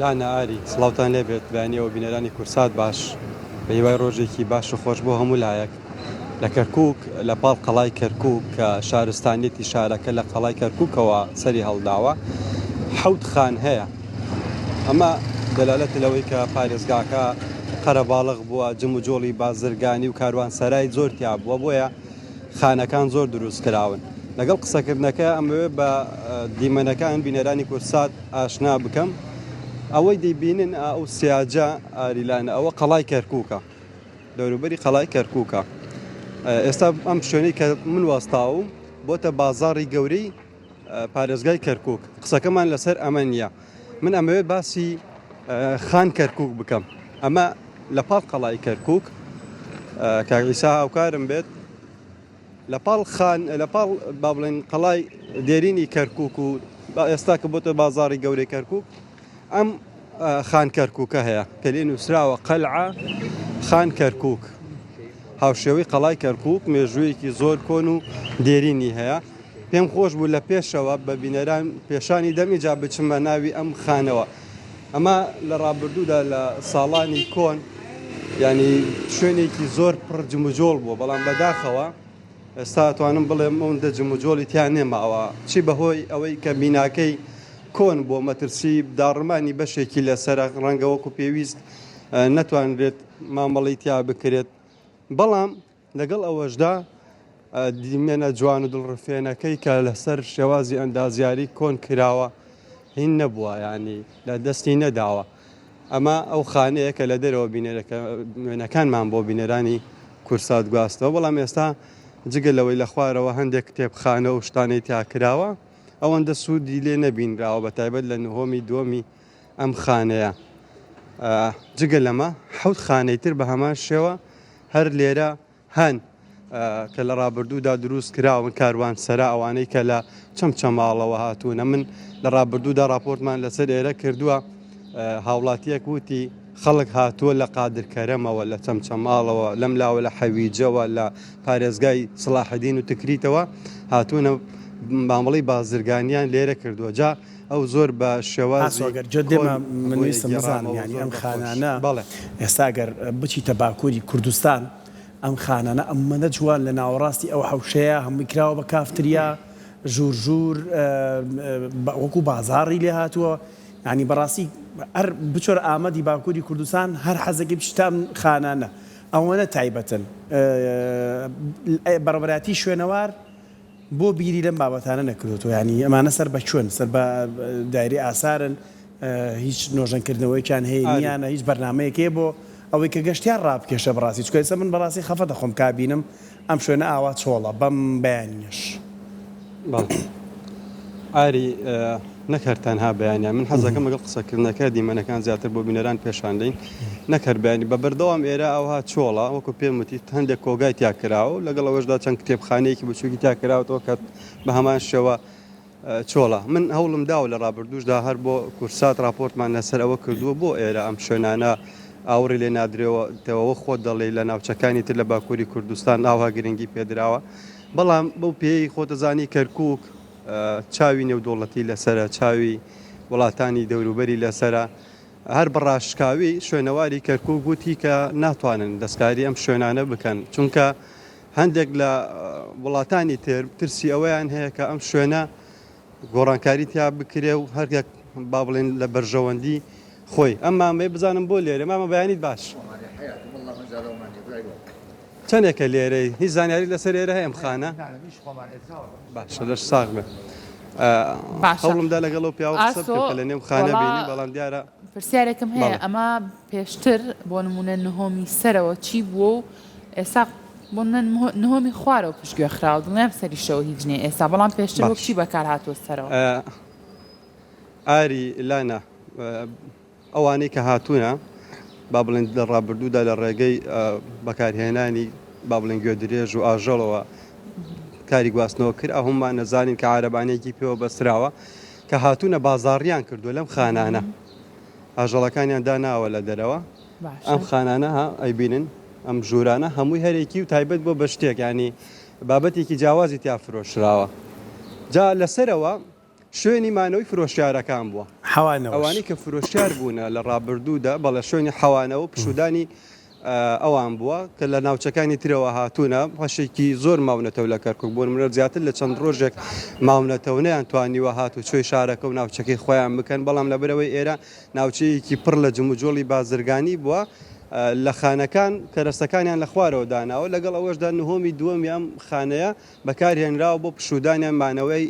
لانا ئاری، سڵاوتان لێبێت بەیانیەوە بینەرانی کورسات باش، بە هیوای ڕۆژێکی باش و خۆش بۆ هەموو لایەک. لە کەرکوک لە پاڵ قەڵای کەرکوک کە شارستانیەتی شارەکە لە قەڵای کەرکوکەوە سەری هەڵداوە حەوت خان هەیە. ئەمە دەلالەتە لەوەی کە پارێزگاکە قەرەباڵغ بووە، جموجۆڵی بازرگانی و کاروانسەرای زۆر تیا بووە، بۆیە خانەکان زۆر دروست کراون. لەگەڵ قسەکردنەکە ئەمەوێ بە دیمەنەکان بینەرانی کورسات ئاشنا بکەم. ئەوەی دەیبینن ئەو سیاجە ئاریلانە ئەوە قەڵای کەرکووکە، دەوروبەری قەڵای کەرکووکە. ئێستا ئەم شوێنەی کە من وەستاوم بۆتە بازاڕی گەورەی پارێزگای کەرکووک. قسەکەمان لەسەر ئەمە نییە. من ئەمەوێت باسی خان کەرکووک بکەم. ئەمە لە پاڵ قەڵای کەرکووک کاک عیسا هاوکارم بێت لە پاڵ خان لە پاڵ با بڵێن قەڵای دێرینی کەرکووک و ئێستا کە بۆتە بازاڕی گەورەی کەرکووک ئەم خان کەرکووکە هەیە کە لێ نووسراوە قەلعە خان کەرکووک هاوشێوەی قەڵای کەرکووک مێژوویەکی زۆر کۆن و دێرینی هەیە پێم خۆش بوو لە پێشەوە بە بینەران پێشانی دەم ئیجا بچمە ناوی ئەم خانەوە ئەمە لە ڕابردوودا لە ساڵانی کۆن یانی شوێنێکی زۆر پڕ جموجۆڵ بووە بەڵام بەداخەوە ئێستا توانم بڵێم ئەوەندە جموجۆڵی تیا نێماوە چی بەهۆی ئەوەی کە بیناکەی کۆن بۆ مەترسی داڕمانی بەشێکی لەسەرە ڕەنگە وەکو پێویست نەتوانرێت مامەڵەی تیا بکرێت بەڵام لەگەڵ ئەوەشدا دیمەنە جوان و دڵڕفێنەکەی کە لەسەر شێوازی ئەندازیاری کۆن کراوە هین نەبووە یانی لە دەستی نەداوە ئەمە ئەو خانەیە کە لە دەرەوە بینەرەکە وێنەکانمان بۆ بینەرانی کورسات گواستەوە بەڵام ئێستا جگە لەوەی لە خوارەوە هەندێک کتێبخانە و شتانەی تیا کراوە ئەوەندە سوودی لێ نەبینراوە بە تایبەت لە نهۆمی دووەمی ئەم خانەیە جگە لەمە حەوت خانەی تر بە هەمان شێوە هەر لێرە هەن کە لە ڕابردوودا دروست کراون کاروانسەرا ئەوانەی کە لە چەمچەماڵەوە هاتوونە من لە ڕابردوودا ڕاپۆرتمان لەسەر ئێرە کردووە هاوڵاتیەک وتی خەڵک هاتووە لە قادرکەرەمەوە لە چەمچەماڵەوە لەم لاوە لە حەویجەوە لە پارێزگای سڵاحەدین و تکریتەوە هاتوونە مامەڵەی بازرگانیان لێرە کردووە جا ئەو زۆر بە شێوازی ئاسۆ گەر جۆ دێمە من ویستم بزانم یانی ئەم خانانە ئێستا گەر بچیتە باکووری کوردستان ئەم خانانە ئەمەنە جوان لە ناوەڕاستی ئەو حەوشەیە هەمووی کراوە بە کافتریا ژوور ژوور وەکو بازاڕی لێ هاتووە یانی بەڕاستی هەر بچۆرە ئامەدی باکووری کوردستان هەر حەزەکەی بچیتە ئەم خانانە ئەوەنە تایبەتن بەڕێوەبەرایەتی شوێنەوار بۆ بیری لەم بابەتانە نەکردۆتەوە یانی ئەمانە سەر بە کوێن سەر بە دایرەی ئاسارن هیچ نۆژەنکردنەوەیەکیان هەیە ئاری. نیانە هیچ بەرنامەیەک هەیە بۆ ئەوەی کە گەشتیار ڕابکێشێ بەڕاستی چونکە ئێستا من بەڕاستی خەفەت دەخۆم کا بینم ئەم شوێنە ئاوا چۆڵە بەم بەیانیەش. بەڵێ ئاری نەک هەر تەنها بەیانیان من حەزەکەم لەگەڵ قسەکردنەکە دیمەنەکان زیاتر بۆ بینەران پێشان دەین نەک هەر بەیانی بە بەردەوام ئێرە ئەوها چۆڵە وەکو پێم وتی هەندێک کۆگای تیا کراوە و لەگەڵ ئەوەشدا چەند کتێبخانەیەکی بچووکی تیا کراوەتەوە کە بە هەمان شێوە چۆڵە من هەوڵم داوە لە ڕابردووشدا هەر بۆ کورسات ڕاپۆرتمان لەسەر ئەوە کردووە بۆ ئێرە ئەم شوێنانە ئاوڕی لێ نادرێەوە خۆت دەڵێی لە ناوچەکانی تر لە باکووری کوردستان ئاوها گرنگی پێدراوە بەڵام بەو پێیەی خۆتەزانی کەرکووک چاوی نێودوڵەتی لەسەرە، چاوی وڵاتانی دەوروبەری لەسەرە، هەر بە ڕاشکاوی شوێنەواری کەرکوک وتی کە ناتوانن دەستکاری ئەم شوێنانە بکەن، چونکە هەندێک لە وڵاتانی تر ترسی ئەوەیان هەیە کە ئەم شوێنە گۆڕانکاری تیا بکرێ و هەر یەک با بڵێن لە بەرژەوەندی خۆی. ئەم مامەیە بزانم بۆ لێرە؟ مامە بەیانیت باش. چەندێکە لێرەی؟ هیچ زانیاری لەسەر ئێرە هەیە ئەم خانە؟ باشە لەش ساغ بێ. باشە هەوڵمدا لەگەڵ ئەو پیاوە قسە ئاسۆ بکەم کە لە نێو خانە وەڵا بینی بەڵام دیارە پرسیارێکم هەیە بەڵێ. ئەمە پێشتر بۆ نمونە نهۆمی سەرەوە چی بووە و ئێستا بۆ نمونە نهۆمی خوارەوە پشتگوێ خراوە دڵنیام سەریشەوە هیچ نییە ئێستا بەڵام پێشتر وەک باش چی بەکار هاتووە سەرەوە؟ ئاری لانا ئەوانەی کە هاتوونە با بڵێن لە ڕابردوودا لە ڕێگەی بەکارهێنانی با بڵێن گوێدرێژ و ئاژەڵەوە کاری گواستنەوە کرد ئەوهممان نەزانین کە عارەبانەیەکی پێوە بەستراوە کە هاتوونە بازاڕیان کردووە لەم خانانە ئاژەڵەکانیان داناوە لە دەرەوە ئەم خانانە ها ئەیبینن ئەم ژوورانە هەمووی هەرێکی و تایبەت بۆ بە شتێک ینی بابەتێکی جیاوازی تیا فرۆشراوە جا لەسەرەوە. شوێنی مانەوەی فرۆشیارەکان بووە. حەوانەوەش. ئەوانەی کە فرۆشیار بوونە لە ڕابردوودا، بەڵێ شوێنی حەوانەوە و پشوودانی ئەوان بووە کە لە ناوچەکانی ترەوە هاتوونە، بەشێکی زۆر ماونەتەوە لە کەرکووک، بۆ نموونە زیاتر لە چەند ڕۆژێک ماونەتەوە نەیانتوانیوە هاتوچۆی شارەکە و ناوچەکەی خۆیان بکەن، بەڵام لەبەرئەوەی ئێرە ناوچەیەکی پڕ لە جموجۆڵی بازرگانی بووە، لە خانەکان کەرەستەکانیان لە خوارەوە داناوە، لەگەڵ ئەوەشدا نهۆمی دووەمی ئەم خانەیە بەکارهێنراوە بۆ پشوودانیان مانەوەی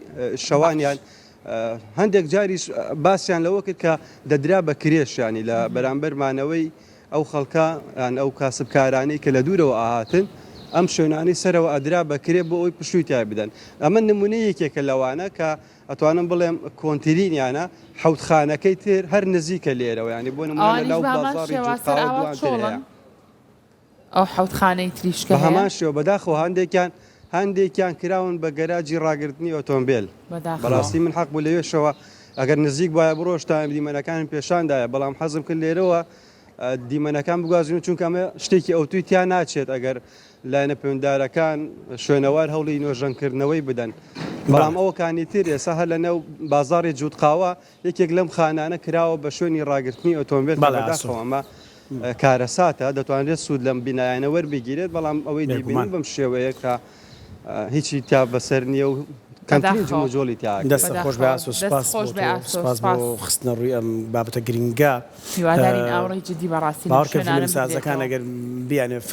شەوانیان هەندێک جاریش باسیان لەوە کرد کە دەدرا بە کرێشیانی لە بەرامبەر مانەوەی ئەو خەڵکە یان ئەو کاسبکارانەی کە لە دوورەوە ئاهاتن ئەم شوێنانەی سەرەوە ئەدرا بە کرێ بۆ ئەوی پشووی تای بدەن ئەمە نمونەی یەکێکە لەوانە کە ئەتوانم بڵێم کۆنترینیانە حەوت خانەکەی تر هەر نزیکە لێرەوە ینی بۆ نمونە لە ناو بازاڕی جووتقاوە دوان تر هەیە. ئەو حەوت خانەی تریش کە بە هەمان شێوە بەداخەوە هەندێکیان هەندێکیان کراون بە گەراجی ڕاگرتنی ئۆتۆمبێل بەڕاستی من حەق بوو لەوێشەوە ئەگەر نزیک وایە بڕۆشتایم دیمەنەکانم پێشاندایە بەڵام حەزم کرد لێرەوە دیمەنەکان بگوازین چونکە ئەمە شتێکی ئەوتوی تیا ناچێت ئەگەر لایەنە پەیوەندارەکان شوێنەوار هەوڵی نۆژەنکردنەوەی بدەن بەڵام ئەوەکانی تر ئێستا هەر لەنێو بازاڕی جووتقاوە یەکێک لەم خانانە کراوە بە شوێنی ڕاگرتنی ئۆتۆمبێل کە بەداخەوە ئەمە کارەساتە، دەتوانرێت سوود لەم بینایانە وەربگیرێت، بەڵام ئەوەی دەیبینین بەم شێوەیە کە هیچی تیا بەسەر نییە و کەمترین جموجۆڵی تیا ئەکرێت. دەستت خۆش بێ ئاسۆ، سوپاس بۆ تۆ، سوپاس بۆ خستنەڕووی ئەم بابەتە گرنگە. هیوادارین ئاوڕی جدی بەڕاستی لەم باوەڕکە شوێنانە فیلمسازەکان بدرێتەوە. ئەگەر بیانەوێت.